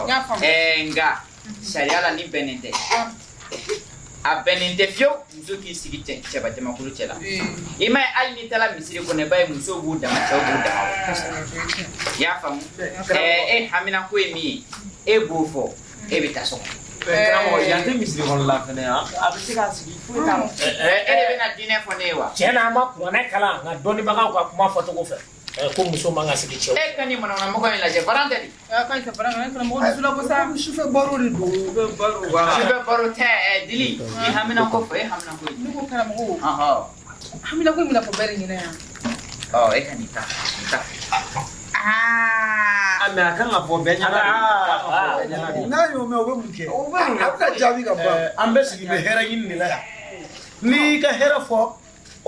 N y'a faamu. Nka sariya la nin bɛnnen tɛ, a bɛnnen tɛ fiyewu muso k'i sigi cɛba jamakulu cɛ la. I m'a ye, hali n'i taara misiri kɔnɔ, i b'a ye musow b'u dama, cɛw b'u dama. I y'a faamu? E haminako ye min ye, e b'o fɔ, e bɛ taa so kɔnɔ. Karamɔgɔ, yan tɛ misiri kɔnɔ la fɛnɛ, a bɛ se k'a sigi, foyi t'a la. E de bɛna diinɛ fɔ ne ye wa? Tiɲɛ na, an ma kuranɛ kalan, nka dɔnnibagaw ka kuma fɔcogo fɛ, ko muso man ka sigi cɛw. E ka nin manamana in lajɛ, baran tɛ di. Ka ɲi sa, baara kana karamɔgɔ dusu labɔ sa. Sufɛ baro de don. Sufɛ baro tɛ. Dili, i haminako fɔ, e haminako ye. Ne ko karamɔgɔ, haminako in bɛna fɔ bɛɛ de ɲɛna yan. Ɔ, e ka nin ta, nin ta. Aa. Ah, mais a kan ka fɔ bɛɛ ɲɛna de. A kan ka fɔ bɛɛ ɲɛna de. N'a y'o mɛn, o bɛ mun kɛ? A bɛna jaabi ka ban. An bɛ sigi bɛ hɛrɛ ɲini de la yan. N'i y'i ka hɛrɛ fɔ,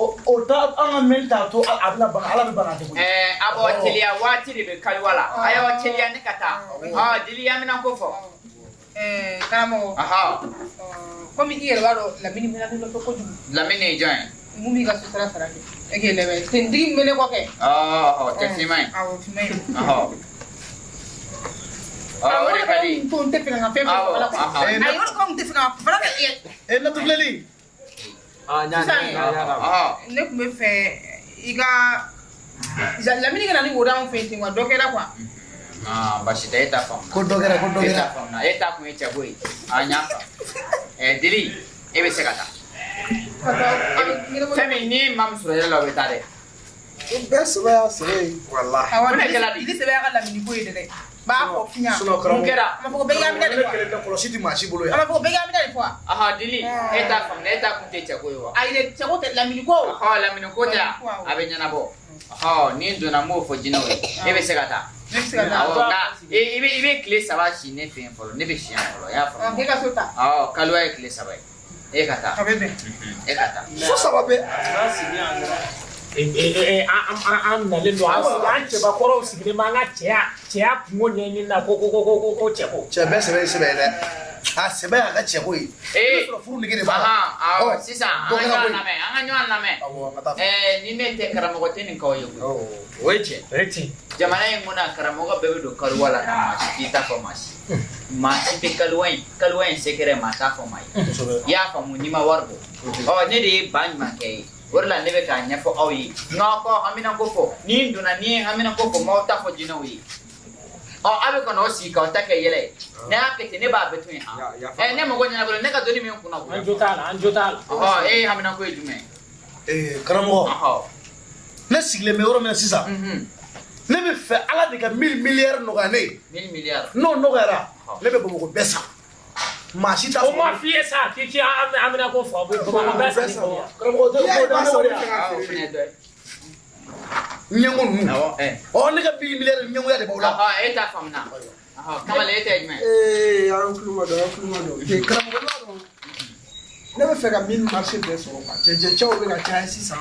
o t'a an ka mɛn t'a to a bɛna baga, Ala bɛ baga a tɛ koyi. A b'aw teliya, waati de bɛ kaliwa la. A y'aw teliya, ne ka taa. Ɔ, Dili, haminako fɔ. Karamɔgɔ, komi i yɛrɛ b'a dɔn, Lamini bɛna ne nɔfɛ kojugu. Lamini ye jɔn ye? Mun b'i ka so sara kɛ? E k'e lɛbɛ tentigi min bɛ ne kɔ kɛ. Ɔ, cɛ finman ye. Awɔ, finman ye. Ɔ, o de ka di. Ko n tɛ fɛ ka n ka fɛn fɛn fɔ Ala kɔ. Ayi, o de ko n tɛ fɛ ka fara kɛ. Natufilɛli. Ah, n y'a Sisan, n y'a ne tun bɛ fɛ i ka Lamini ka na ni woro anw fɛ yen ten wa, dɔ kɛra quoi. Ah, basi tɛ, e ta faamu. Ko dɔ kɛra, ko dɔ E ta kɛra. faamu, e ta kun ye cɛko ye. A, n y'a faamu. Dili, e bɛ se ka taa. Ka taa Fɛn min n'i ye maa min sɔrɔ yɛrɛ la, o bɛ taa dɛ. O bɛɛ sɛbɛ y'a sɛbɛ ye. Walahi. Awɔ. O de kɛra di. Dili sɛbɛ y'a ka Lamini ko ye dɛ. B'a fɔ fiɲɛ. Sinon Mun karamɔgɔ. kɛra? A ma fɔ ko bɛɛ y'a minɛ de Ne quoi. kelen tɛ, kɔlɔsi tɛ maa si bolo A yan. ma fɔ ko bɛɛ y'a minɛ de quoi. Dili, e ta faamu, e ta kun tɛ cɛko ye wa? Ayi dɛ, cɛko tɛ, Lamini ko. Lamini ko tɛ, a bɛ ɲɛnabɔ. Ni n donna, n b'o fɔ jinɛw ye. E bɛ se ka taa. Ne bɛ se ka taa. Awɔ, nka i bɛ tile 3 si ne fɛ yen fɔlɔ. Ne bɛ si yan fɔlɔ, i y'a faamu? K'e ka so ta. Awɔ, kaliwa ye tile 3 ye. E ka taa. A bɛ bɛn. E ka taa. So saba bɛ. N'a sigi yan dɔrɔn. An nalen don, an cɛbakɔrɔw sigilen bɛ an ka cɛya kungo ɲɛɲini na, ko cɛko. Cɛ bɛɛ sɛbɛ ye sɛbɛ ye dɛ. A sɛbɛ y'a ka cɛko ye. I bɛ sɔrɔ furu nege de b'a la. Awɔ, Ɔ, sisan an dɔ ka kɛra ɲɔgɔn koyi. lamɛn, an ka ɲɔgɔn lamɛn. Awɔ, an ka taa fɛ. Ni ne tɛ, karamɔgɔ tɛ nin k'aw ye koyi. O ye tiɲɛ. O ye tiɲɛ. Jamana in kɔnɔ yan, karamɔgɔ bɛɛ bɛ don kaliwa la, ka maa si t'i ta fɔ maa si. Maa si tɛ kaliwa in secret, maa t'a fɔ maa ye. Kosɛbɛ. I y'a faamu? N'i ma wari bɔ. Ɔ, ne de ye ba ɲumankɛ ye. O de la ne bɛ k'a ɲɛfɔ aw ye. N'aw ka haminako fɔ, ni n donna, ni ye haminako fɔ, m'aw ta fɔ jinɛw ye. Ɔ, aw bɛ ka n'aw sigi k'aw ta kɛ yɛlɛ ye. Ne y'a kɛ ten, ne b'a bɛɛ to yen han. Ne mago ɲɛnabɔlen, ne ka dɔnni min kunna An jo t'a la, an jo t'a la. Ɔhɔ, e ye haminako ye jumɛn ye? Karamɔgɔ, ne sigilen bɛ yɔrɔ min na sisan, ne bɛ fɛ Ala de ka 1000 milliards nɔgɔya ne ye. 1000 milliards. N'o nɔgɔyara, ne bɛ Bamakɔ bɛɛ san. Maa si t'a O sɔrɔ. ma f'i ye sa k'i an bɛna ko fɔ Bamakɔ bɛɛ san ni kɔ. Karamɔgɔ, o tɛ N'i y'a ye o tɛ b'a ne san, wari o bɛ fɛ yan. k'a O feere. fana ye dɔ ye. Ɲɛngo ninnu. Awɔ. Ɔ, ne ka 1000 milliards ɲɛngoya de b'aw la. E t'a faamuna. Kamalen, e ta ye jumɛn ye? Ee, an tulo ma dɔn, an tulo ma dɔn. Ee, karamɔgɔ, i b'a dɔn, ne bɛ fɛ ka mille marché bɛɛ sɔrɔ quoi. Cɛncɛncɛw bɛ ka caya sisan,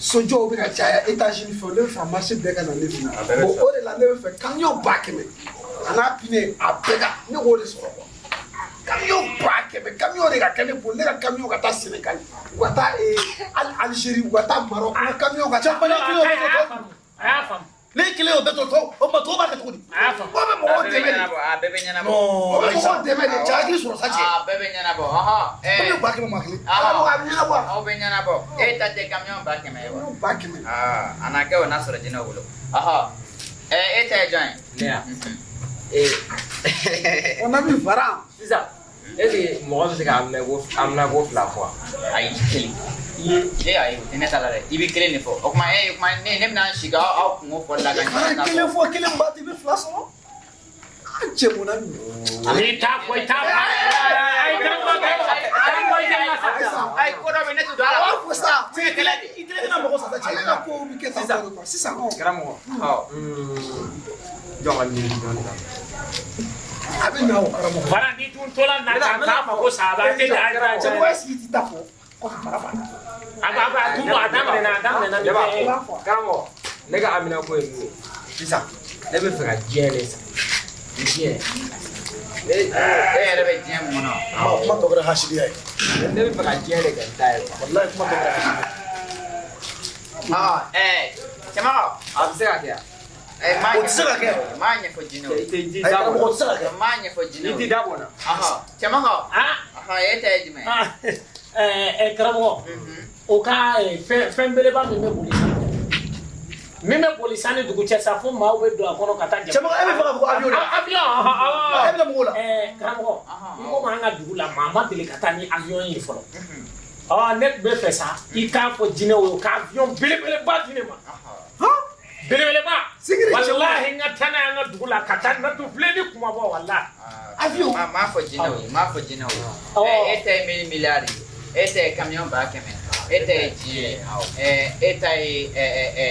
sojɔw bɛ ka caya, étage ni fɛnw. Ne bɛ fɛ ka marché bɛɛ ka na ne fɛ yen. Bon, o de la ne bɛ fɛ camion 100 000 a n'a pneu a bɛɛ ka, ne k'o de sɔrɔ quoi. Camion 100 000, camion de ka kɛ ne bolo. Ne ka camion ka taa Sénégal, u ka taa Algérie, u ka taa Maroc, n ka camion ka taa. Cɛba, ne kelen o A bɛɛ y'a sɔrɔ. faamu, a y'a faamu. Ne kelen o bɛɛ sɔrɔ, tɔw o ma, tɔw b'a kɛ cogo di? A y'a faamu. O bɛ A mɔgɔw bɛɛ bɛ dɛmɛ de. ɲɛnabɔ, a bɛɛ bɛ ɲɛnabɔ. Non, O bɛ Ayisa. mɔgɔw dɛmɛ de. Cɛ, hakili sɔrɔ sa cɛ. A bɛɛ bɛ ɲɛnabɔ. Camion 100 000 maa kelen. Karamɔgɔ, a bɛ ɲɛnabɔ. Aw bɛ ɲɛnabɔ. E ta tɛ camion 100 000 ye wa? Camion 100 000. Aa, a na kɛ o n'a sɔrɔ jinɛw bolo. E ta ye jɔn ye? Ne ya. On a mis varan. Sisan, est ce que mɔgɔ bɛ se ka haminako fila fɔ wa? Ayi, kelen. E ayi, o tɛ ne ta la dɛ. I bɛ kelen de fɔ. O tuma e kuma ne bɛna n sigi aw kungo fɔli la ka Fana ɲɛ. kelen fɔ, kelen ba tɛ, i bɛ fila sɔrɔ. An cɛ, mun na nin? I t'a fɔ, i t'a fɔ. Ayi, karamɔgɔ, karamɔgɔ, i tɛ na sa. Ayi, ko dɔ bɛ yen, ne tɛ don a A la. b'a fɔ sa. Mun ye kɛlɛ de? I tɛgɛ tɛna mɔgɔ sa cɛ. Ale ka kow bɛ kɛ tan tɔ de quoi. Sisan ɔ. Karamɔgɔ. Jɔn ka miiri dɔɔni tan. A bɛ na o, karamɔgɔ. Fara ni dun tola na kan k'a ma ko saba a tɛ da. Cɛmɔgɔ, est-ce que i t'i ta fɔ? Kɔfɛ fara b'a la. A tun a daminɛna, a daminɛna Ne b'a ni fɛn ye. fɔ karamɔgɔ, ne ka haminako ye min ye sisan, ne bɛ fɛ ka diɲɛ de san, diɲɛ ne. E yɛrɛ bɛ diɲɛ mun kɔnɔ? Kuma tɔ kɛra hasidiya ye. Ne bɛ fɛ ka diɲɛ de kɛ n ta ye quoi. Walayi, kuma tɔ kɛra hasidiya ye. Cɛmakɔrɔ. A bɛ se ka kɛ yan. O tɛ se ka kɛ. N m'a ɲɛfɔ jinɛw ye. I tɛ ji Ayi da karamɔgɔ, bɔ o tɛ se ka kɛ. N m'a ɲɛfɔ jinɛw I ye. ti da bɔ n na. Cɛmakɔ. E ta ye jumɛn ye? Karamɔgɔ, o ka fɛn beleba min bɛ boli sanfɛ, min bɛ boli san ni dugu cɛ sa, fo maaw bɛ don a kɔnɔ ka taa jama. Cɛmakɔ, e bɛ fɛ k'a fɔ ko avion de? Avion, awɔ. E bɛna mun k'o la? Karamɔgɔ, i komi an ka dugu la, maa ma deli ka taa ni avion ye fɔlɔ. Ne tun bɛ fɛ sa, i k'a fɔ jinɛw ye, u ka avion belebeleba di ne ma. Belebeleba. Walahi, n ka taa n'a ye an ka dugu la, ka taa natu filen ni kuma bɔ, walahi. Avion. N m'a fɔ jinɛw ye, n m'a fɔ jinɛw ye. E ta ye 1000 miliyari ye, e ta ye camion 100 000, e ta ye diɲɛ ye, e ta ye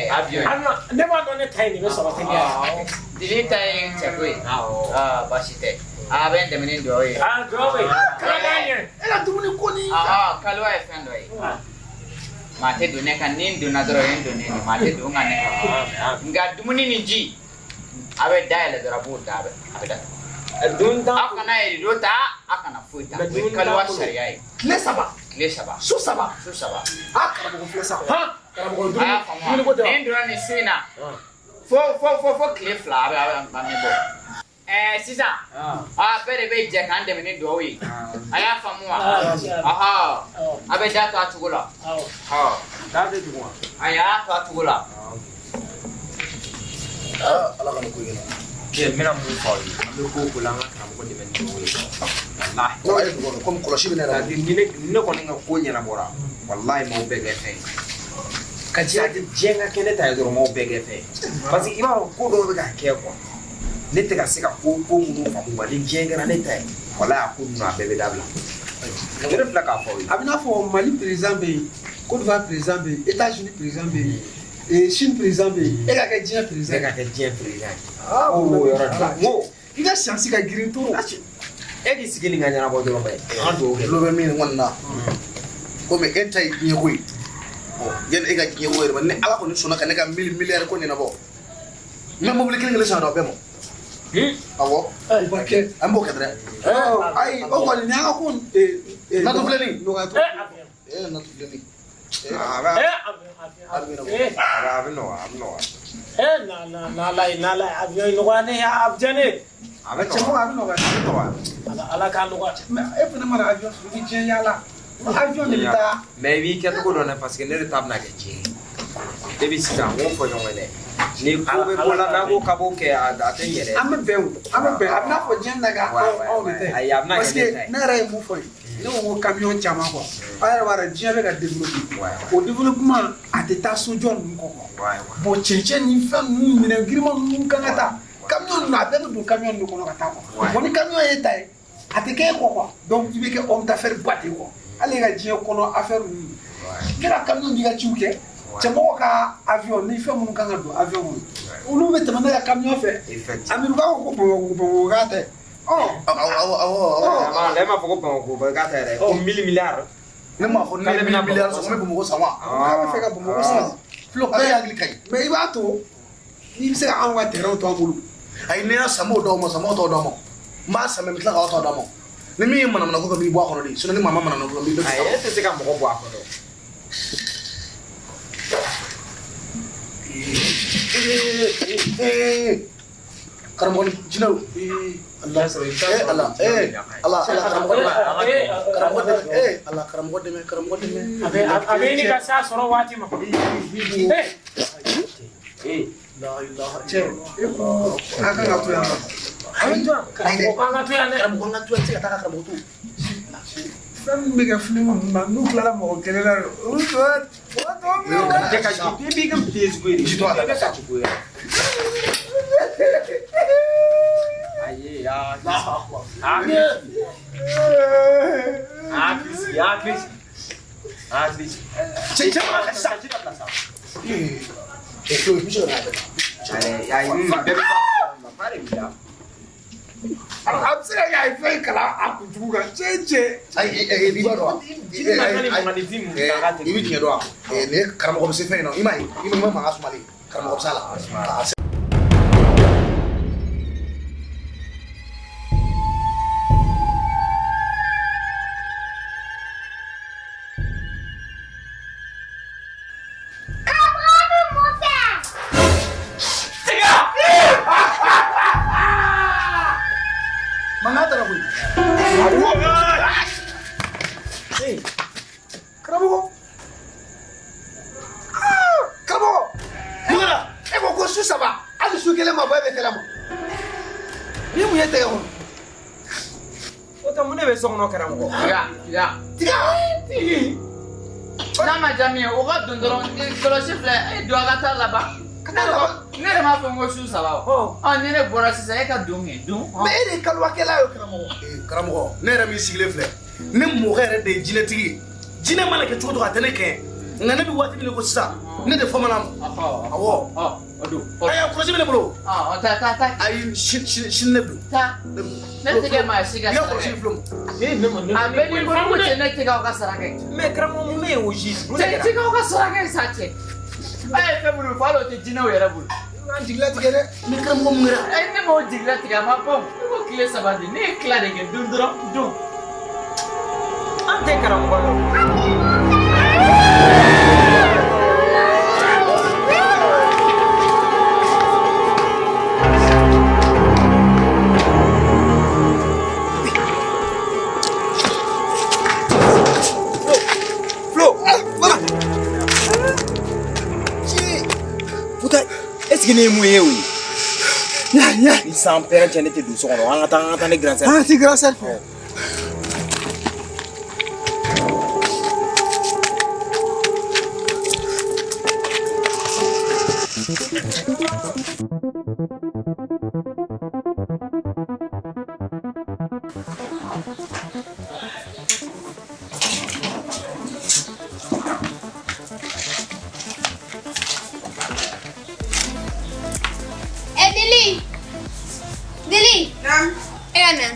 avion ye. Avion, ne b'a dɔn ne ta ye nin bɛ sɔrɔ teliya la. Dili ta ye cɛko ye. Baasi tɛ. A bɛ n dɛmɛ ni dugawu ye. Dugawu bɛ yen. Ala k'a ɲɛ. E ka dumuni ko ni. Kaliwa ye fɛn dɔ ye. Maa tɛ don ne kan, ni n donna dɔrɔn, o ye n donnen ye. Maa tɛ don n kan ne kan. Nka dumuni ni ji, a bɛ dayɛlɛ dɔrɔn, a b'o da, a bɛ datugu. Aw kana rideau ta, aw kana foyi ta. O ye kaliwa sariya ye. Tile 3. Tile 3. Su 3. Su 3. Karamɔgɔ filɛ sa. Karamɔgɔ, A y'a faamu wa? dumuni ko tɛ wa? Ni n donna nin su in na, fo tile 2, a bɛ bɔ. Sisan, bɛɛ de bɛ jɛ k'an dɛmɛ ni dugawu ye. A y'a faamu wa? A bɛ da to a cogo la. Da tɛ tugun wa? A y'a to a cogo la. Ala ka nin ko ɲɛna. N bɛna mun fɔ aw ye, an bɛ ko o ko la, an ka karamɔgɔ dɛmɛ ni dugawu ye, walahi. Non, a ye dugawu kɛ komi kɔlɔsi bɛ ne yɛrɛ bolo. C'est-à-dire ni ne kɔni ka ko ɲɛnabɔra, walahi, maaw bɛɛ kɛ fɛn ye. Ka c'est-à-dire diɲɛ ka kɛ ne ta ye dɔrɔn, maaw bɛɛ kɛ fɛn ye. Parce que i b'a dɔn ko dɔw bɛ ka kɛ quoi. Ne tɛ ka se ka ko minnu faamu quoi, ni diɲɛ kɛra ne ta ye, walahi, a ko ninnu a bɛɛ bɛ dabila. Ne filɛ k'a fɔ aw ye. A bɛ n'a fɔ Mali président bɛ yen, Côte d'Ivoire président bɛ yen, États-Unis président bɛ yen, Chine président bɛ yen, e ka kɛ diɲɛ président Ne ye. ka kɛ diɲɛ président ye. O O yɔrɔ de la. N ko i ka chance ka girin trop. E k'i sigi nin ka ɲɛnabɔ dɔrɔn bɛ. An ka dugawu kɛ. Tulo bɛ min kɔni na, komi e ta ye diɲɛ ko ye, yanni e ka diɲɛ ko yɛrɛ ma, ni Ala kɔni sɔnna ka ne ka 1000 miliyari ko ɲɛnabɔ, n bɛ mobili kelen kelen san ka d'aw bɛɛ ma. Awɔ. O ba kɛ. An b'o kɛ dɛ. Ayi, o kɔni ni an ka ko Natu filɛni. nɔgɔya trop. Avion. Natu filɛni. Avion, avion. A bɛ nɔgɔya, a bɛ nɔgɔya. Na na n'Ala ye, n'Ala ye avion in nɔgɔya ne ye, a diya ne ye. A bɛ Cɛmɔgɔ, a bɛ nɔgɔya. A bɛ nɔgɔya. Ala, Ala k'a nɔgɔya. Mais e fana mana avion sɔrɔ, i bɛ diɲɛ yaala. Avion de bɛ taa. Mais i b'i kɛcogo dɔn dɛ, parce que ne de ta bɛna kɛ diɲɛ ye. Depuis sisan, n k'o fɔ ɲɔgɔn ye dɛ. Ni ko bɛ ko la, n'an ko k'a b'o kɛ, a tɛ ɲɛ dɛ. An bɛ bɛn o, an bɛ bɛn. A bɛ n'a fɔ diɲɛ na ka anw de tɛ. Ayi, a bɛna kɛ Parce ne que ta ye. ne yɛrɛ ye mun fɔ ye, ne ko ko camion caman quoi. Aw yɛrɛ b'a dɔn diɲɛ bɛ ka développer. O développement a tɛ taa sojɔ ninnu kɔ quoi. Bon, cɛncɛn ni fɛn ninnu, minɛn girinman ninnu kan ka taa. Camion ninnu, a bɛɛ bɛ don camion de kɔnɔ ka taa quoi. Bon, ni camion ye ta ye, a tɛ kɛ e kɔ quoi. Donc i bɛ kɛ homme d'affaires ba de ye quoi. Hali e ka diɲɛ kɔnɔ affaire ninnu. Ne ka camion b'i ka ciw kɛ. Cɛmɔgɔ ka avion ni fɛn minnu kan ka don avion kɔnɔ, olu bɛ tɛmɛ ne ka camion fɛ. Amiru b'a fɔ ko Bamakɔ, Bamakɔ k'a tɛ. Awɔ, awɔ, awɔ. Ne m'a fɔ ko Bamakɔ k'a tɛ yɛrɛ, ko 1000 miliyari. Ne m'a fɔ ne ye 1000 miliyari sɔrɔ, n bɛ Bamakɔ san wa? K'a bɛ fɛ ka Bamakɔ san. Filo, bɛɛ hakili ka ɲi. Mais i b'a to n'i bɛ se ka anw ka terrain to an bolo. Ayi, n'i y'a san, n b'o d'aw ma, san n b'aw t'aw d'aw ma. N b'a san, mais n bɛ tila k'aw t'aw d'aw ma. Ni min ye manamana ko kɛ, n b'i bɔ a kɔnɔ de. Sinon ni maa ma manamana ko kɛ, n b'i bɛɛ. Ayi, e tɛ se ka mɔgɔ bɔ a kɔnɔ. Karamɔgɔ ni jinɛw, Ala, Ala, Ala, Ala, karamɔgɔ dɛmɛ, karamɔgɔ dɛmɛ, Ala, karamɔgɔ dɛmɛ, karamɔgɔ dɛmɛ. A bɛ ɲini ka s'a sɔrɔ waati ma. Cɛ, e ko an kan ka to yan nɔ. An bɛ to yan, karamɔgɔ ko an ka to yan dɛ. Karamɔgɔ, an ka to yan, tɛ se ka taa ka karamɔgɔ to. Fɛn min bɛ kɛ filimu ninnu na, n'u tilala mɔgɔ kelen na, olu tɔ o tɔ bɛ Cɛ ka i b'i ka Facebook ye. Ji to a la. I bɛ ka cogo ye. Ayi, yaa. Hakili sigi, hakili sigi. Hakili sigi. Cɛ, cɛ, ma ka sa. Ji dabila sa. Filo, i bɛ se ka na a bɛɛ. Ayi, ayi, bɛɛ bɛ taa. Fa de b'i la. A bɛ se ka kɛ a ye fɛn kalan a kunjugu kan, cɛ cɛ. Ayi, i b'a dɔn wa? Jiri ma ni maganifin mun ta ka I bɛ tiɲɛ dɔn wa? Nin ye karamɔgɔ bɛ se fɛn in na, i m'a ye, i ma mankan sumalen, karamɔgɔ bɛ s'a la. Karamɔgɔ bɛ mun fɛ? Tiga! ta la koyi. Karamɔgɔ. Karamɔgɔ. Mun kɛra? E ko ko su saba hali su kelen ma bɔ e bɛ tɛlɛ ma. Ni mun ye tɛgɛ kɔnɔ? O tɛ mun de bɛ so kɔnɔ karamɔgɔ? Tiga tiga. Tiga. N'a ma diya min ye o ka don dɔrɔn kɔlɔsi filɛ e don a ka taa laban. Ka taa laban. Ne yɛrɛ m'a fɔ n ko su saba o. Ɔ ni ne bɔra sisan e ka don kɛ don. Mais e de ye kaliwakɛla ye karamɔgɔ. Karamɔgɔ ne yɛrɛ min sigilen filɛ ne mɔkɛ yɛrɛ de ye jinɛtigi ye. Jinɛ mana kɛ cogo o cogo a tɛ ne kɛɲɛ nka ne bɛ waati min na ko sisan ne de famana ma. Awɔ. O don. Ayi kɔlɔsi bɛ ne bolo. Ɔ taa taa taa. Ayi sini ne don. Taa. Ne tɛ kɛ maa si ka I ka saraka kɔlɔsi ye. filɛ o. A bɛɛ n'i bolo cɛ ne tɛ k'aw ka saraka ye. Mais karamɔgɔ mun bɛ yen o juste? Mun de Cɛ kɛra? tɛ k'aw ka saraka ye sa cɛ. A ye fɛn minnu fɔ hali o tɛ jinɛw yɛrɛ bolo. An jigilatigɛ dɛ. Ne karamɔgɔ mun kɛra? Ayi ne m'o jigilatigɛ a ma ban ne ko tile saba de ne ye tila de kɛ don dɔrɔn don. An tɛ karamɔgɔ dɔn. Flo, voilà. Putain, est-ce que ne ye mun ye o ye? Ya ya. Ni san pɛrɛn cɛ ne tɛ don so kɔnɔ an ka taa ne grand sœur. Ah, ti grand sœur fɛ. Eh, Deli. Deli. Naam. E ka na.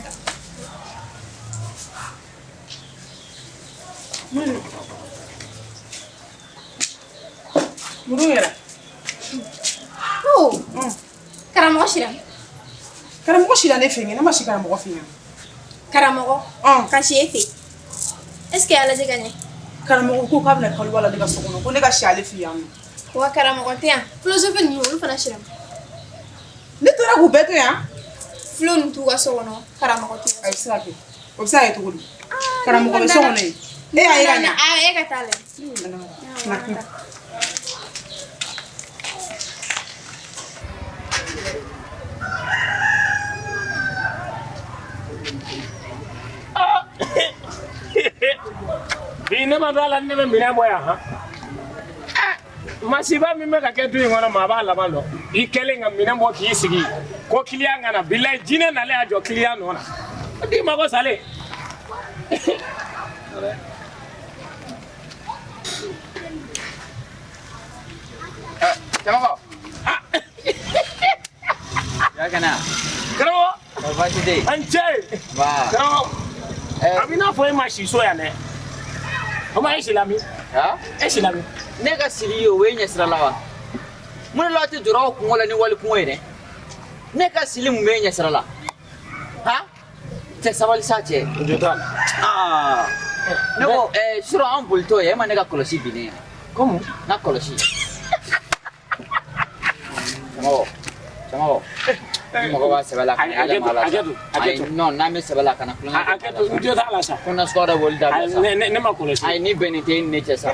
Muru yɛrɛ. Oh. Karamɔgɔ sira. Karamɔgɔ sira ne fɛ yen ne ma si karamɔgɔ fɛ yen. Karamɔgɔ. Ka si e fɛ. Est ce que a lajɛ ka ɲɛ? Karamɔgɔ ko k'a bɛna kaliwa la ne ka so kɔnɔ ko ne ka si ale fɛ yan nɔ. Wa karamɔgɔ tɛ yan. Philosophe ninnu olu fana sira. Ne tora k'u bɛɛ to yan. Filo ninnu t'u ka so kɔnɔ karamɔgɔ tɛ A bɛ se ka kɛ. O bɛ se ka kɛ cogo di? Karamɔgɔ bɛ so kɔnɔ yen. Ne y'a ye ka ɲa. Ah, e ka taa lajɛ. Na. Bi ne ma d'a la ne bɛ minɛn bɔ yan han. Masiba min bɛ ka kɛ du in kɔnɔ maa b'a laban dɔn. I kɛlen ka minɛn bɔ k'i sigi ko kiliyan ka na bilayi jinɛ nalen y'a jɔ kiliyan nɔ na. O tigi ma ko salen. Cɛmɔgɔ. Ya kana. Karamɔgɔ. Kɔri baasi tɛ yen? An cɛ. Nba. Karamɔgɔ. A b'i n'a fɔ e ma si so yan dɛ. O ma e si la min? E si la min? Ne ka siri ye o ye ɲɛsira la wa? Mun de la aw tɛ jɔrɔ aw kungo la ni wali kungo ye dɛ? Ne ka sili mun bɛ e ɲɛsira la? Han? Cɛ sabali sa cɛ. N jo t'a la. Aa. Ne ko surɔ an bolitɔ ye e ma ne ka kɔlɔsi binnen ye. Komu? N ka kɔlɔsi. Cɛmɔgɔ. Cɛmɔgɔ. Ni mɔgɔ b'a sɛbɛ la ka na yɛlɛma a la sa. Hakɛ to. Ayi non n'an bɛ sɛbɛ la kana kulonkɛ kɛ. Hakɛ to n jo t'a la sa. Ko nasɔngɔ dɔ b'olu dabila sa. Ne ma kɔlɔsi. Ayi ni bɛnnen tɛ e ni ne cɛ sa.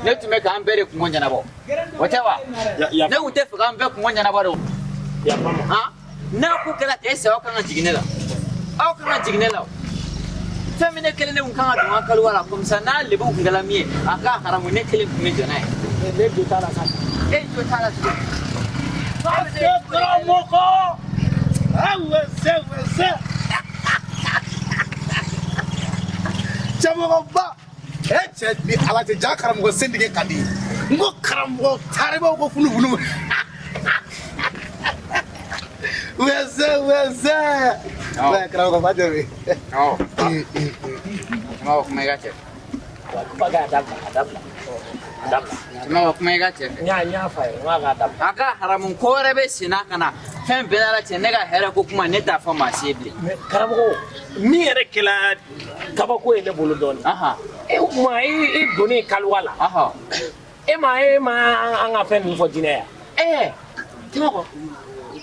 Ne tun bɛ k'an bɛɛ de kungo ɲɛnabɔ. O tɛ wa? Ne tun tɛ fɛ k'an bɛɛ kungo ɲɛnabɔ de o. Han? N'a ko kɛra ten e sɛbɛ kan ka jigin ne la. Aw kan ka jigin ne la o. Fɛn min ne kelen de tun kan ka don n ka kaliwa la comme ça n'a lebu tun kɛra min ye a ka haramu ne kelen tun bɛ jɔ n'a ye. Ne jo t'a la sa. E jo t'a la tuguni. Karamɔgɔ. Awɛsɛ wɛsɛ. Cɛmɔgɔba e cɛ ni ala cɛ ja karamɔgɔ sendege ka di n ko karamɔgɔ taaribaw ko funufunu wɛsɛ wɛsɛ wɛ karamɔgɔ ba jaabi. Awɔ. Cɛmɔgɔ kuma i ka cɛ fɛ. Kuma kɛ a dabila a dabila. A dabila. Cɛmɔgɔ kuma i ka cɛ fɛ. N y'a f'a ye n k'a k'a dabila. A ka haramu ko wɛrɛ bɛ sen na ka na fɛn bɛɛ la cɛ ne ka hɛrɛ ko kuma ne t'a fɔ maa si ye bilen. Mais karamɔgɔ min yɛrɛ kɛla kabako ye ne bolo dɔɔnin. E o tuma e donnen kaliwa la. E ma an ka fɛn ninnu fɔ jinɛ ya. Ɛɛ cɛmɔgɔ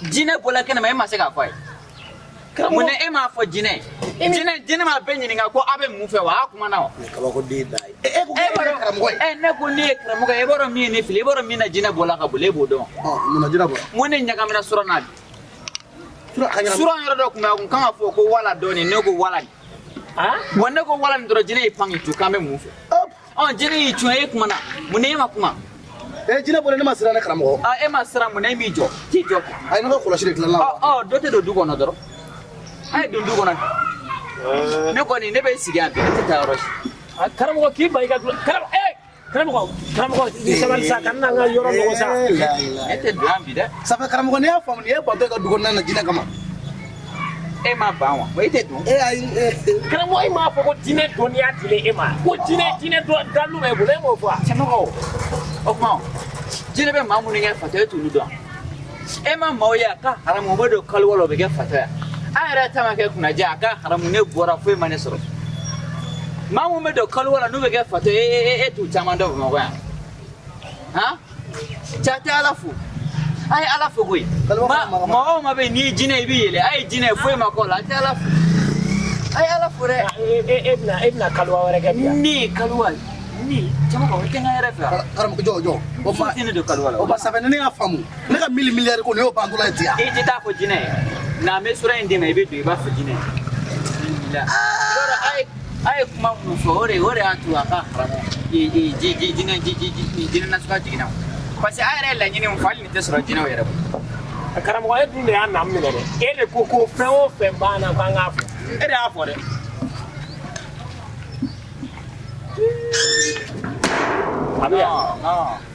jinɛ bɔla kɛnɛma e ma se k'a fɔ a ye. Mun na e m'a fɔ jinɛ jinɛ m'a bɛɛ ɲininka ko aw bɛ mun fɛ wa a kumana wa. Kabako den da ye. E ko k'e ye karamɔgɔ ye. Ne ko ne ye karamɔgɔ ye, e b'a dɔn min ye ne fili, e b'a dɔn min na jinɛ bɔla ka boli, e b'o dɔn. Mun na jinɛ bɔra? N ko ne ɲagamina sura na bi. Sura yɔrɔ dɔ tun bɛ a kun kan ka fɔ ko wala dɔɔni, ne ko wala nin. Wa ne ko wala nin dɔrɔn jinɛ y'i pan k'i tu k'an bɛ mun fɛ. Jinɛ y'i cun e kumana, mun na e ma kuma? Jinɛ bɔra ne ma siran ne karamɔgɔ. E ma siran mun na e m'i jɔ? T'i jɔ. A ye ne ka kɔlɔsi de tilala. Dɔ tɛ don du kɔnɔ dɔrɔn. A ye don du kɔnɔ. Ne kɔni ne bɛ sigi yan bi, ne tɛ taa yɔrɔ si. Karamɔgɔ k'i ban i ka karamɔgɔ karamɔgɔ i sabali sa kana n ka yɔrɔ nɔgɔ sa. Ne tɛ don yan bi dɛ. Ça fait karamɔgɔ ne y'a faamu nin ye bato ka du kɔnɔna na jinɛ kama. E ma ban wa? E tɛ don. E ayi. Karamɔgɔ e m'a fɔ ko jinɛ dɔnniya dilen e ma. Ko jinɛ dalu b'e bolo e m'o fɔ wa? Cɛmɔgɔ o kuma jinɛ bɛ maa minnu kɛ fatɔ ye t'olu dɔn. E ma maaw ye a ka haramu u bɛ don kaliwa la u bɛ kɛ fatɔ ye. An yɛrɛ ta ma kɛ kunnaja a ka haramu ne bɔra foyi ma ne sɔrɔ. Maa mun bɛ don kaliwa la n'u bɛ kɛ fatɔ ye e t'u caman dɔn Bamakɔ yan. Han? Cɛ tɛ Ala fo. A ye Ala fo koyi. Mɔgɔ o maa bɛ yen n'i ye jinɛ i bɛ yɛlɛ a ye jinɛ foyi ma k'o la a tɛ Ala fo. A ye Ala fo dɛ. E bɛna kaliwa wɛrɛ kɛ bi yan. Ne ye kaliwa ne cɛmɔgɔ o tɛ n ka yɛrɛ fɛ wa. Karamɔgɔ jɔ. O fa tɛ ne don kaliwa la. O ba ça fait ne y'a faamu. Ne ka mille milliards ko nin y'o bantɔla ye ten yan. E tɛ taa fɔ jinɛ ye. Na n bɛ sura in d'i ma i bɛ don i b'a fɔ jinɛ ye. Yɔrɔ a ye kuma minnu fɔ o de y'a to a ka haramu jinɛ nasuguya jiginna. Parce que a yɛrɛ ye laɲini min fɔ hali nin tɛ sɔrɔ jinɛw yɛrɛ bolo. Karamɔgɔ e dun de y'a na minɛ dɛ. E de ko ko fɛn o fɛn b'an na k'an k'a fɔ. E de y'a fɔ dɛ. A bɛ yan.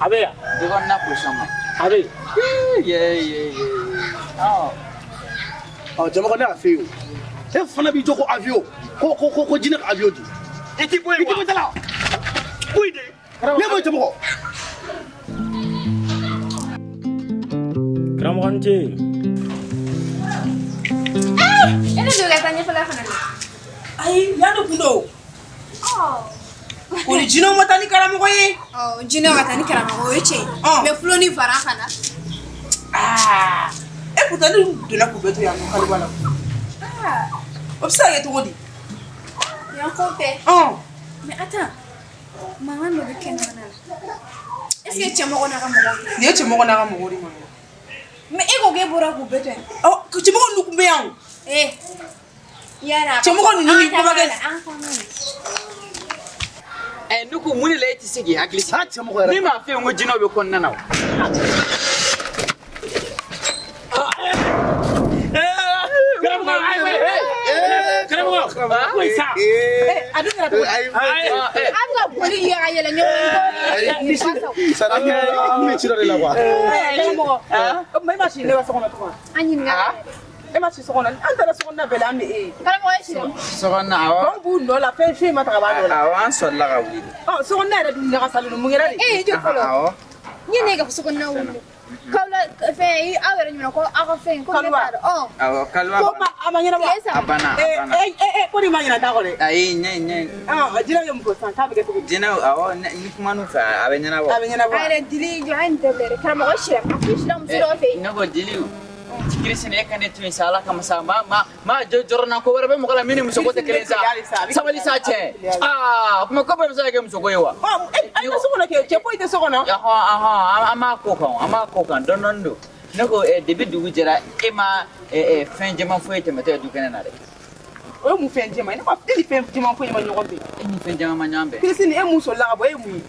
A bɛ yan. Du kɔnɔna position man ɲi. A bɛ yen. Ye. Cɛmɔgɔ ne y'a f'e ye o. E fana b'i jɔ ko avion ko jinɛ ka avion di. I ti bɔ yen wa? I ti bɔ da la. Bɔ yen de. Ne bɔ yen cɛmɔgɔ. Karamɔgɔ ni ce. E ne don ka taa ɲɛfɛla fana na. Ayi yan de kun don. O ni jinɛw ma taa ni karamɔgɔ ye. Jinɛw ka taa ni karamɔgɔ o ye tiɲɛ ye. Mais fulo ni fara fana. E pourtant ne donna k'u bɛɛ to yan nɔ kaliwa la. O bɛ se ka kɛ cogo di? Yan ko tɛ. Mais attends, mankan dɔ bɛ kɛnɛmana la. Est ce que cɛmɔgɔ n'a ka mɔgɔw tɛ? Nin ye cɛmɔgɔ n'a ka mɔgɔw de ma. Mais e ko k'e bɔra k'u bɛɛ to yan. Cɛmɔgɔ ninnu tun bɛ yan o. Yala. Cɛmɔgɔ ninnu ni kuma kɛ. Ne ko mun de la e tɛ se k'i hakili sigi? Cɛmɔgɔ yɛrɛ. Ne m'a f'i ye ko jinɛw bɛ kɔnɔna na wa? Karamɔgɔ foyi sa. A dun kɛra cogo di? A bɛ ka boli ka yɛlɛ ɲɔgɔn kɔ. Sara n bɛ ci dɔ de la quoi. Karamɔgɔ, o tuma e ma si ne ka so kɔnɔ tugun wa? An ɲininka. E ma si so kɔnɔ, an taara so kɔnɔna bɛɛ la an bɛ e ye. Karamɔgɔ e sira. So kɔnɔna awɔ. Baw b'u nɔ la fɛn foyi ma ta ka bɔ a nɔ la. Awɔ an sɔrɔla ka wuli de. So kɔnɔna yɛrɛ dun ɲagasalen don mun kɛra de? E y'i jɔ fɔlɔ. Awɔ. N ye ne ka so kɔnɔna wuli. K'aw la fɛn aw yɛrɛ ɲuman ko aw ka fɛn ko ne t'a dɔn. Awɔ kaliwa. Ko a ma ɲɛnabɔ. A banna a banna. Ko nin ma ɲinɛ ta kɔ dɛ. Ayi ɲɛ. Jinɛw ye mun fɔ sisan k'a bɛ kɛ cogo di? Jinɛw awɔ ni kuman'u fɛ a bɛ ɲɛnabɔ. A bɛ ɲɛnabɔ. A yɛrɛ dili jɔ an tɛ dɛ karamɔgɔ sira a ko sira muso dɔ fɛ yen. Ne ko diliw. Kirisi e ka ne to yen sa Ala kama sa ma jɔrɔ na ko wɛrɛ bɛ mɔgɔ la min ni musoko tɛ kelen sa sabali sa cɛ kuma ko bɛɛ bɛ se ka kɛ musoko ye wa. A bɛ so kɔnɔ kɛ cɛ foyi tɛ so kɔnɔ. An b'a ko kan an b'a ko kan dɔɔni dɔɔni don ne ko depuis dugu jɛra e ma fɛn jɛman foyi tɛmɛtɔ ye du kɛnɛ na dɛ. O ye mun fɛn jɛman ye ne ma e ni fɛn jɛman foyi ma ɲɔgɔn bɛn. E ni fɛn jɛman ma ɲɔgɔn bɛn. Kirisi ni e mun solila ka bɔ e ye mun ye?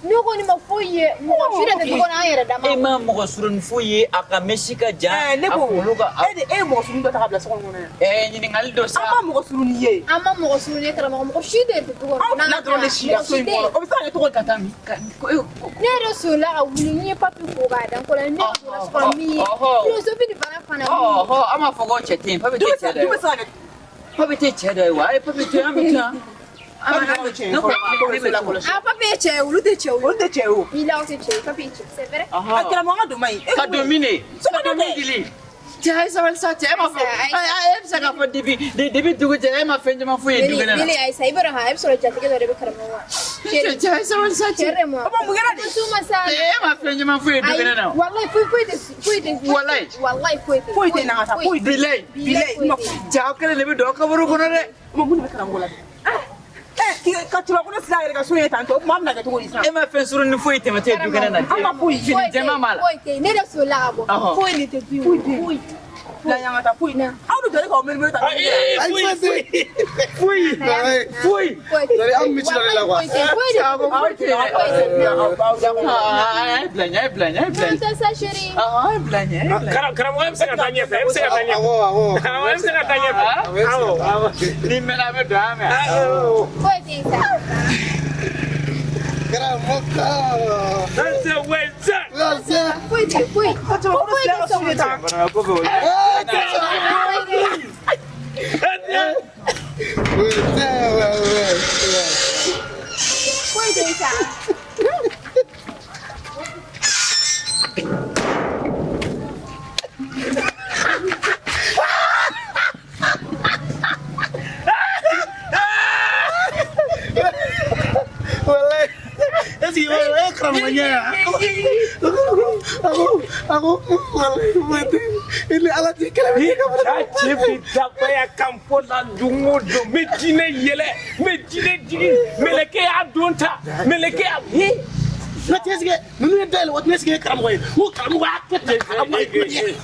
Ne kɔni ma foyi ye mɔgɔ su de tɛ du kɔnɔ an yɛrɛ dama. E ma mɔgɔ surunni foyi ye a ka mɛsi ka jan. Ne ko e de e ye mɔgɔ surunni dɔ ta ka bila so kɔnɔ yan. Ɲininkali dɔ sa. An ma mɔgɔ surunni ye. An ma mɔgɔ surunni ye karamɔgɔ mɔgɔ si de tɛ du kɔnɔ. Anw fila dɔrɔn de sira so in kɔnɔ o bɛ se ka kɛ cogo di? Ka taa min? Ne yɛrɛ solila ka wuli n ye papi ko k'a da n kɔ la ne donna so kɔnɔ min ye philosophie ni fana fana. An m'a fɔ ko cɛ tɛ yen papi tɛ cɛ dɔ ye. Papi tɛ cɛ dɔ ye wa? Ayi papi to yen an bɛ to yan. Ah, papi ye cɛ ye, olu tɛ cɛ ye. Olu tɛ cɛ ye o. Bilahi olu tɛ cɛ ye, papi ye cɛ ye, c'est vrai. A karamɔgɔ ka don man ɲi. Ka don min de? Ka don min dili? Cɛ, a ye sabali sa cɛ, e ma fɔ, e bɛ se k'a fɔ depuis dugu jɛra e ma fɛn caman foyi ye du kɛnɛ na. Dili Ayisa, i b'a dɔn han, e bɛ sɔrɔ jatigɛ dɔ de bɛ karamɔgɔ wa. Cɛ, a ye sabali sa cɛ. Cɛ de ma. O ma mun kɛra de? Su ma sa. E ma fɛn caman foyi ye du kɛnɛ na. Wallahi foyi foyi tɛ foyi tɛ. Wallahi. Wallahi foyi tɛ. Foyi tɛ na ka taa foyi tɛ. Bilayi. Bilayi, ma foyi. Cɛ, aw kelen de bɛ don aw kaburu kɔnɔ dɛ. O ma mun de bɛ karamɔgɔ la dɛ? Ɛ ka cɛbakɔrɔ sira a yɛrɛ ka so ye tan tɔ, o tuma an bɛna kɛ cogo di sisan? E ma fɛn surunin foyi tɛmɛtɔ ye du kɛnɛ na. An ma foyi. Fini jɛman b'a la. Foyi tɛ. Ne de solila ka bɔ. Ɔhɔ. Foyi de tɛ du in Foyi kɔnɔ. tɛ. Foyi. La yan ka taa foyi. Aw bɛ jɔ k'aw miiri ta. Foyi foyi foyi. Foyi tɛ. C'est-à-dire, an bɛ ci dɔ de la quoi. Foyi tɛ. Foyi de Cɛ, foyi tɛ dɛ. Foyi tɛ. A ye bila ɲɛ, a ye bila ɲɛ, a ye bila Non ɲɛ. tɛ sa chérie. A ye bila ɲɛ, a ye bila ɲɛ. Karamɔgɔ e bɛ se ka taa ɲɛfɛ, e bɛ se ka taa ɲɛfɛ. Awɔ, awɔ. Karamɔgɔ e bɛ se ka taa ɲɛfɛ. Awɔ, awɔ. Ni mɛnna a bɛ don an mɛ. Foyi tɛ sa. Karamɔgɔ. Wɛsɛ wɛsɛ. Wɛsɛ. Foyi tɛ foyi. Ka cɛbakɔrɔ sira ka so ye tan. Banabagatɔ bɛ o. Wɛsɛ, wɛsɛ. Foyi tɛ sa. Walayi. Est-ce que e karamɔgɔ ɲɛ yan? A ko walayi foyi tɛ i ni Ala cɛ kɛlɛ bɛ kɛ ka Ja cɛ bi dabaya kan fɔ la don o don, n bɛ jinɛ yɛlɛ, n bɛ jinɛ jigin, mɛlɛkɛ y'a don ta, mɛlɛkɛ y'a. Ne tɛ sigi ninnu ye dayɛlɛ waati ne sigi ye karamɔgɔ ye n ko karamɔgɔ y'a kɛ ten karamɔgɔ ye.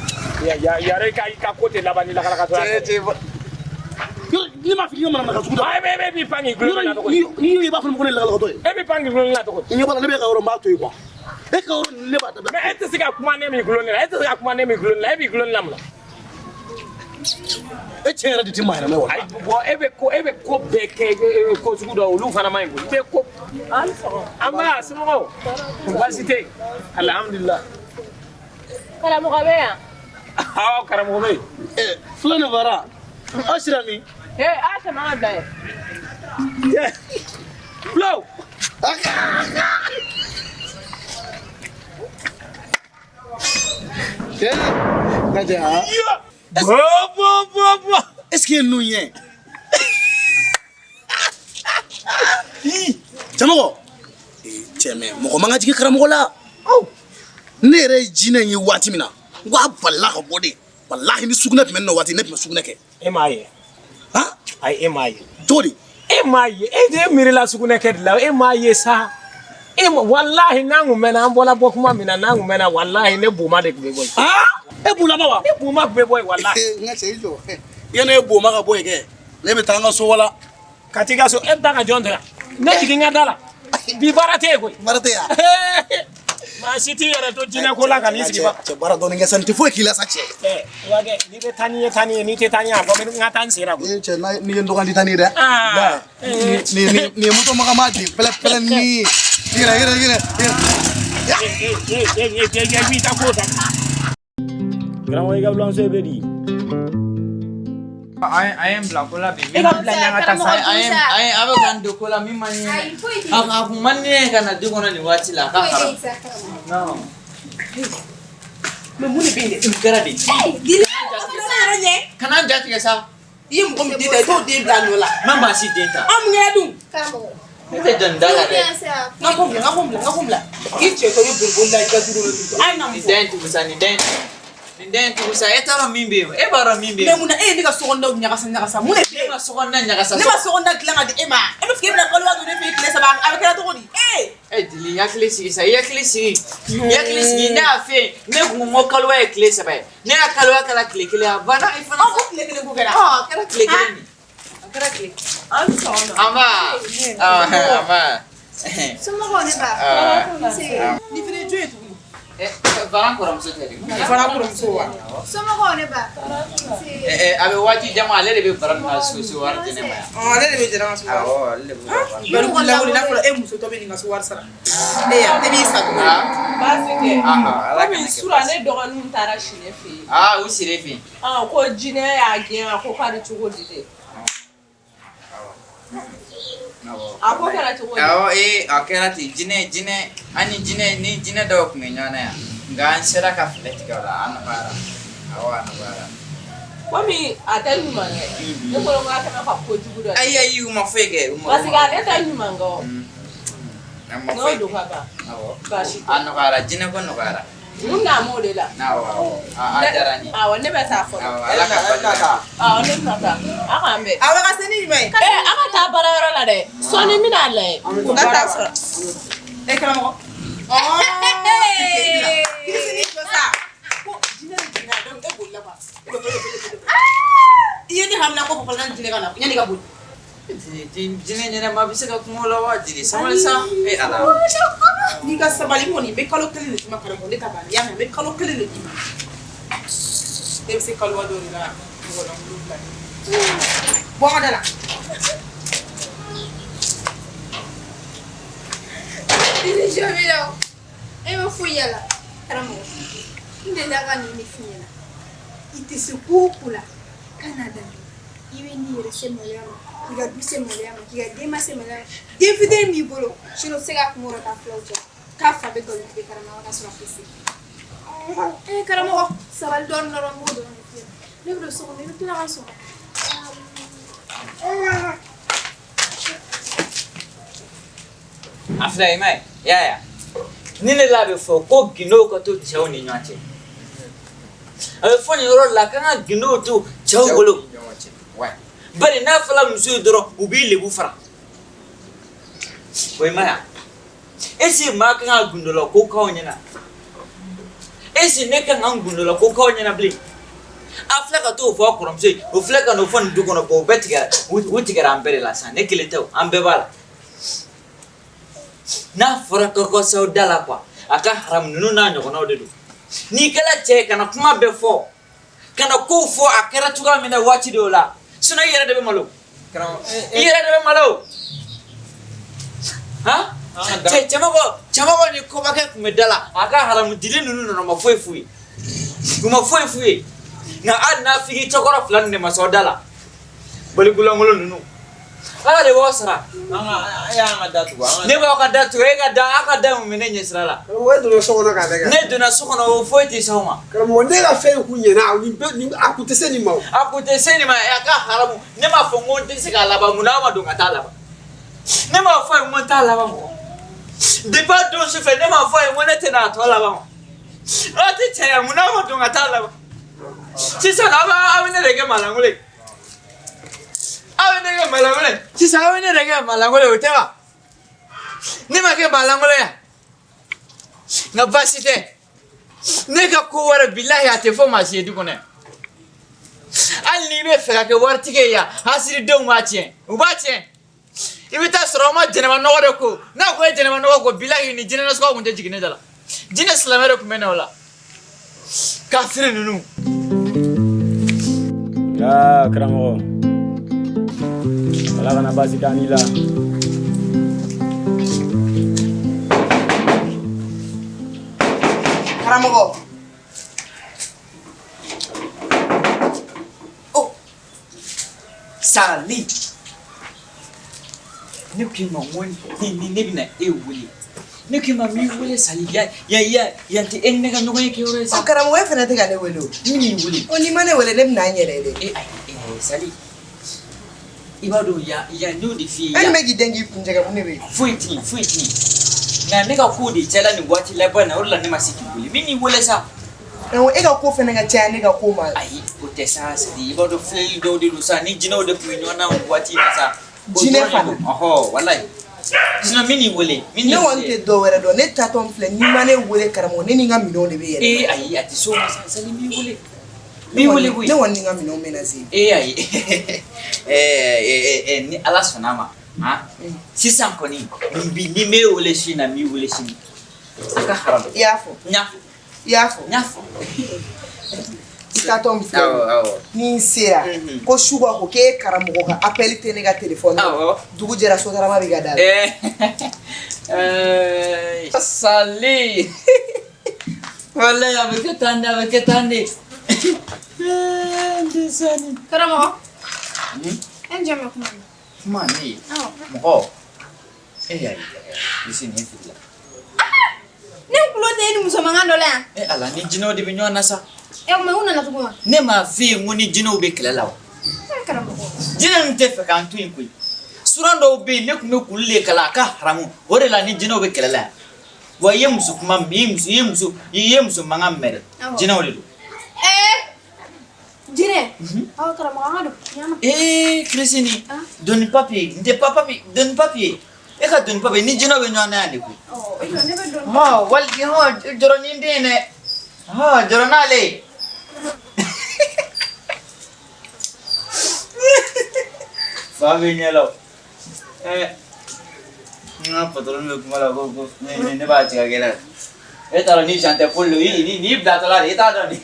Yɛrɛ i ka ko tɛ laban ni lakalakatɔ ye. Ne m'a fɔ k'i ka manamana sugu da. E b'i pan k'i gulon ne la cogo di? N'i y'o ye i b'a fɔ ko ne ye lakalakatɔ ye. E b'i pan k'i gulon ne la cogo di? I ɲɛ b'a la ne bɛ ka yɔrɔ n b'a to yen quoi. E ka yɔrɔ ninnu ne b'a dabila. Mais e tɛ se ka kuma ne m'i gulon ne la, e tɛ se ka kuma ne m'i gulon ne la, e b'i gulon ne la mun na? E cɛ yɛrɛ de tɛ maa yɛrɛ wa. Ayi bɔn e bɛ ko bɛɛ kɛ ko sugu dɔ olu fana man ɲi koyi. I bɛ ko. An b'a somɔgɔw baasi tɛ yen alihamudulila. Karamɔgɔ bɛ yan. Awɔ karamɔgɔ bɛ yen. Filɛ nin fara aw sira min. Ee a tɛmɛ an ka bila yen. Filaw. Cɛ lajɛ ha. Bɔ bɔ bɔ bɔ. Est ce que ninnu ye. Cɛmɔgɔ. Cɛ mɛ mɔgɔ man ka jigin karamɔgɔ la. Ne yɛrɛ ye jinɛ in ye waati min na n ko a balila ka bɔ de walahi ni sugunɛ tun bɛ ne na waati ne tun bɛ sugunɛ kɛ. E m'a ye. Han? Ayi e m'a ye. Cogo di? E m'a ye e de miirila sugunɛ kɛ de la e m'a ye sa. E ma walahi n'an kun mɛnna an bɔla bɔ kuma min na n'an kun mɛnna walahi ne boma de tun bɛ bɔ yen. E bolama wa? Ne boma tun bɛ bɔ yen walahi. N ka cɛ i jɔ. Yanni e boma ka bɔ yen kɛ ne bɛ taa n ka so wala. Ka t'i ka so e bɛ taa ka jɔn to yan ne jigin n ka da la bi baara tɛ yen koyi. Baara tɛ yan. Maa si t'i yɛrɛ to jinɛ ko la ka n'i sigi ba. Cɛ baara dɔɔni kɛ sa nin tɛ foyi k'i la sa cɛ. Ɛ wakɛ n'i bɛ taa ni ye taa ni ye n'i tɛ taa ni ye a fɔ n ka taa n sen na koyi. Ee cɛ n'i ye n dɔgɔnin taa ni ye dɛ. Nin ye moto magama di pɛlɛ pɛlɛ ni yɛrɛ yɛrɛ yɛrɛ. E b'i ka ko ta. Karamɔgɔ i ka bulanso bɛ di. A ye n bila ko la bi. E ka bila ɲɛ ka taa sa. A ye a bɛ ka n don ko la min man di n ye. Ayi foyi tɛ. A kun man di ne ye ka na du kɔnɔ nin waati la a ka Foyi haram. tɛ sa karamɔgɔ. Non. Mais mun de bɛ yen dɛ? Nin kɛra de. Dili. Ne yɛrɛ ɲɛ. Kana n jatigɛ sa. I ye mɔgɔ min den ta i t'o den bila a nɔ la. N ma maa si den ta. An mun kɛra dun? Karamɔgɔ. Ne tɛ jɔn da la dɛ. N ka ko bila, n ka ko bila, n ka ko bila. K'i cɛ tɔ i bɛ boli boli la i ka du kɔnɔ ten. A ye na mun Nin fɔ? da in tugu sa, nin da in. Nin da in tugu sa, e t'a dɔn min bɛ yen, e b'a dɔn min bɛ Mais yen. mun na e ye ne ka sokɔnɔnaw ɲagasa ɲagasa mun de bɛ Ne yen? ma sokɔnɔna ɲagasa. Ne ma sokɔnɔna dilan ka di e ma. E bɛ fɛ k'e bɛna kalo don ne fɛ yen tile saba a bɛ kɛra cogo di? Ee! E Dili, i hakili sigi sa, i hakili sigi. I hakili sigi, ne y'a f'e ye, ne kun ko kaloya ye tile 3 ye. Ne y'a kaloya kɛra tile 1 a banna i fana. Aw ko tile kelen ko kɛra. Ɔ, a kɛra tile 1 de. A kɛra tile. An sɔgɔma. An ba. An ba. Somɔgɔw ne ba. Nse. Ni fana ye jɔn ye tuguni? Varan kɔrɔmuso tɛ de. Fara kɔrɔmuso wa? Somɔgɔw ne ba. Nse. A bɛ waati jama ale de bɛ Varan ka so wari di ne ma yan. Ɔ ale de bɛ jɛnɛ ka so wari. Awɔ, ale de bɛ wari. Bari wulila wuli n'a fɔra e muso tɔ bɛ nin ka so wari sara. E ya e b'i sa tuguni. Baasi tɛ. Ala Komi kana kɛ sura baasi. ne dɔgɔninw taara si ne fɛ yen. Aa, u sire fɛ yen. Ko jinɛ y'a gɛn a ko k'ale cogo di dɛ. A ko kɛra cogo di? Awɔ, ee a kɛra ten jinɛ an ni jinɛ ni jinɛ dɔw tun bɛ ɲɔgɔn na yan nka an sera ka filɛ tigɛ o la a nɔgɔyara. Awɔ, a nɔgɔyara. Komi a tɛ ɲuman kɛ, ne bolo ko a kɛmɛ ka kojugu dɔ. Ayi ayi, u ma foyi kɛ. U ma Parce que ale tɛ ɲuman kɛ o. A ma N'o foyi. don ka ban. Awɔ. Baasi tɛ. A nɔgɔyara, jinɛ ko nɔgɔyara. N na m'o de la. Awɔ awɔ. A diyara n ye. Awɔ, ne bɛ taa fɔlɔ. Awɔ, Ala ka bali la. Awɔ, ne bɛna taa. A k'an bɛn. Awɔ, ka se ni jumɛn ye? Ee, a ka taa baarayɔrɔ la dɛ. Sɔɔni n bɛna lajɛ. N ka taa sɔrɔ. E karamɔgɔ. I bɛ se n'i jɔ sa. Ko jinɛ de jiginna donc e bolila quoi. I ye ne hamina ko fɔ fɔlɔ yanni jinɛ ka na yanni i ka boli. Jinɛ ɲɛnɛma bɛ se ka kuma o la wa jeli sabali sa. E Ala. N'i ka sabali kɔni n bɛ kalo kelen de d'i ma karamɔgɔ ne ta banna i y'a mɛn n bɛ kalo kelen de d'i ma. Ne bɛ se kalo dɔ de la mɔgɔ lankolon bila. Bɔ n ka da la. I ni jɔ b'i la o. E ma foyi y'a la karamɔgɔ. N delila ka nin de f'i ɲɛna. I tɛ se ko o ko la kana daminɛ. I bɛ n'i yɛrɛ se maloya ma, k'i ka du se maloya ma, k'i ka denba se maloya ma. Den fitinin b'i bolo, sini o tɛ se k'a kunkɔrɔta filaw cɛ. K'a fa bɛ nkalon tigɛ karamɔgɔ ka sɔrɔ a tɛ se. Ee karamɔgɔ, sabali dɔɔnin dɔrɔn, n b'o dɔrɔn de f'i ɲɛna. Ne bɛ don so kɔnɔ, i bɛ tila ka n sɔrɔ. A filɛ i m'a ye, i y'a ye wa? Ni ne la a bɛ fɔ ko gindow ka to cɛw ni ɲɔgɔn cɛ. A bɛ fɔ nin yɔrɔ la k'an ka gindow to cɛw bolo. Bari n'a fɔra muso ye dɔrɔn u b'i lebu fara. O i m'a ye wa? Est ce que maa kan ka gundola ko k'aw ɲɛna? Est ce que ne kan ka n gundola ko k'aw ɲɛna bilen? A filɛ ka t'o fɔ a kɔrɔmuso ye, o filɛ ka n'o fɔ nin du kɔnɔ, bon o bɛɛ tigɛra, u tigɛra an bɛɛ de la sisan, ne kelen tɛ o, an bɛɛ b'a la. N'a fɔra k'aw ka s'aw da la quoi, a ka haramu ninnu n'a ɲɔgɔnnaw de don. N'i kɛra cɛ ye, kana kuma bɛɛ fɔ, kana kow fɔ a kɛra cogoya min na waati dɔw la, sinon i yɛrɛ de bɛ malo. I yɛrɛ de bɛ malo. Han? Cɛ cɛmɔgɔ ni kɔbakɛ tun bɛ da la, a ka haramu diden ninnu nana, u ma foyi f'u ye. U ma foyi f'u ye. Nka hali n'a figi cɛkɔrɔ fila ninnu de ma s'aw da la, balikulankolon ninnu. Ala de b'aw sara. Ne b'aw ka da tugu, e ka da, aw ka da mun bɛ ne ɲɛ sira la. Karamɔgɔ, e donna so kɔnɔ k'a lajɛ. Ne donna so kɔnɔ, o foyi tɛ s'aw ma. Karamɔgɔ, ne ka fɛn in kun ɲɛna, nin bɛɛ nin a kun tɛ se nin ma o. A kun tɛ se nin ma, a ka haramu. Ne m'a fɔ n ko n tɛ se k'a laban, mun na aw ma don ka taa laban? Ne m'a fɔ a ye n ko n t'a laban mɔgɔ. Depuis a don su fɛ, ne m'a fɔ a ye n ko ne tɛna a tɔ laban o. Aw tɛ cɛ ye, mun na aw ma don ka taa laban? Sisan aw bɛ ne de kɛ maalankolon ye. Aw bɛ ne kɛ maalankolon ye. Sisan aw bɛ ne de kɛ maalankolon ye, o tɛ wa? Ne ma kɛ maalankolon ye. Nka baasi tɛ. Ne ka ko wɛrɛ bilahi a tɛ fɔ maa si ye du kɔnɔ yan. Hali n'i bɛ fɛ ka kɛ waritigi ye yan, hasiridenw b'a tiɲɛ. U b'a tiɲɛ. I bɛ taa sɔrɔ aw ma jɛnɛba nɔgɔ de ko. N'a ko e jɛnɛba nɔgɔ ko, bilahi ni jinɛ nasuguya kun tɛ jigin ne da la. Jinɛ silamɛ de tun bɛ na o la. Kafiri ninnu. Aa karamɔgɔ, Ala kana baasi k'an n'i la. Karamɔgɔ. Oh. Sali. Ne k'i ma n ko ne bɛna e wele. Ne k'i ma n b'i wele Sali, ya ya ya yan tɛ e ni ne ka ɲɔgɔn ye kɛyɔrɔ ye sa. Ɔ karamɔgɔ, e fana tɛ ka ne wele o. Ne b'i wele. Ɔ n'i ma ne wele, ne bɛna n yɛrɛ de. E ayi Sali. I b'a dɔn yan yan n y'o de f'i ye. E ni bɛ k'i den k'i kun cɛ mun de bɛ yen? Foyi tɛ yen, foyi tɛ yen. Nka ne ka ko de cayala nin waati laban in na, o de la ne ma se k'i wele. N bɛ n'i wele sa. E ka ko fana ka caya ne ka ko ma. Ayi o tɛ sa Sali, i b'a dɔn filɛli dɔw de don sa, ni jinɛw de tun bɛ ɲɔgɔn na o waati in na sa. Jinɛ fana. Ɔhɔ walayi. Sinon n bɛ n'i wele. Ne kɔni tɛ dɔ wɛrɛ dɔn, ne taatɔ filɛ, n'i ma ne wele karamɔgɔ, ne ni n ka minɛnw de bɛ yɛlɛma. Ee ayi a tɛ s'o ma sa Sali, n b'i wele. N b'i wele koyi. Ne kɔni ni n ka minɛnw bɛ na se. Ee ayi ni Ala sɔnna a ma, han sisan kɔni bi ni n b'e wele su in na, n b'i wele sini. A ka haramu. I y'a fɔ. N y'a fɔ. I y'a fɔ. N y'a fɔ. I taatɔ min filɛ ni n sera ko su ka ko k'e karamɔgɔ ka appel tɛ ne ka téléphone na, dugu jɛra sotarama b'i ka da la. Sali walayi a bɛ kɛ tan de, a bɛ kɛ tan de. Karamɔgɔ, e ni jɔn bɛ kuma na? Kuma ne ye mɔgɔ e y'a ye bisi nin fili la. Ne tulo tɛ e ni muso mankan dɔ la yan. E Ala, ni jinɛw de bɛ ɲɔgɔn na sa. Ɛ mais u nana tugun wa? Ne m'a f'i ye n ko ni jinɛw bɛ kɛlɛ la wa? Ɛ karamɔgɔ. Jinɛ ninnu tɛ fɛ k'an to yen koyi. Suran dɔw bɛ yen ne tun bɛ k'olu de kalan a ka haramu o de la ni jinɛw bɛ kɛlɛ la yan. Wa i ye muso kuma i ye muso i ye muso i ye muso mankan mɛn dɛ. Awɔ. Jinɛw de don. Ɛɛ jinɛ. Awɔ karamɔgɔ an ka don. Ɲama. Ee Kirisini doni papiye n tɛ pa papiye doni papiye e ka doni papiye ni jinɛw bɛ ɲɔgɔn na yan de koyi. Ɔ i jɔ ne bɛ doni. Hɔn wali hɔn jɔrɔ ni n den ye dɛ hɔn jɔrɔ n'ale ye. Fa bɛ ɲɛ la o. Ɛ n ka patɔrɔn bɛ kuma la ko ko ne ne b'a tigɛ kɛnɛ. E t'a dɔn ni Jean tɛ Paul don i ni n'i bilatɔla de i t'a dɔn de.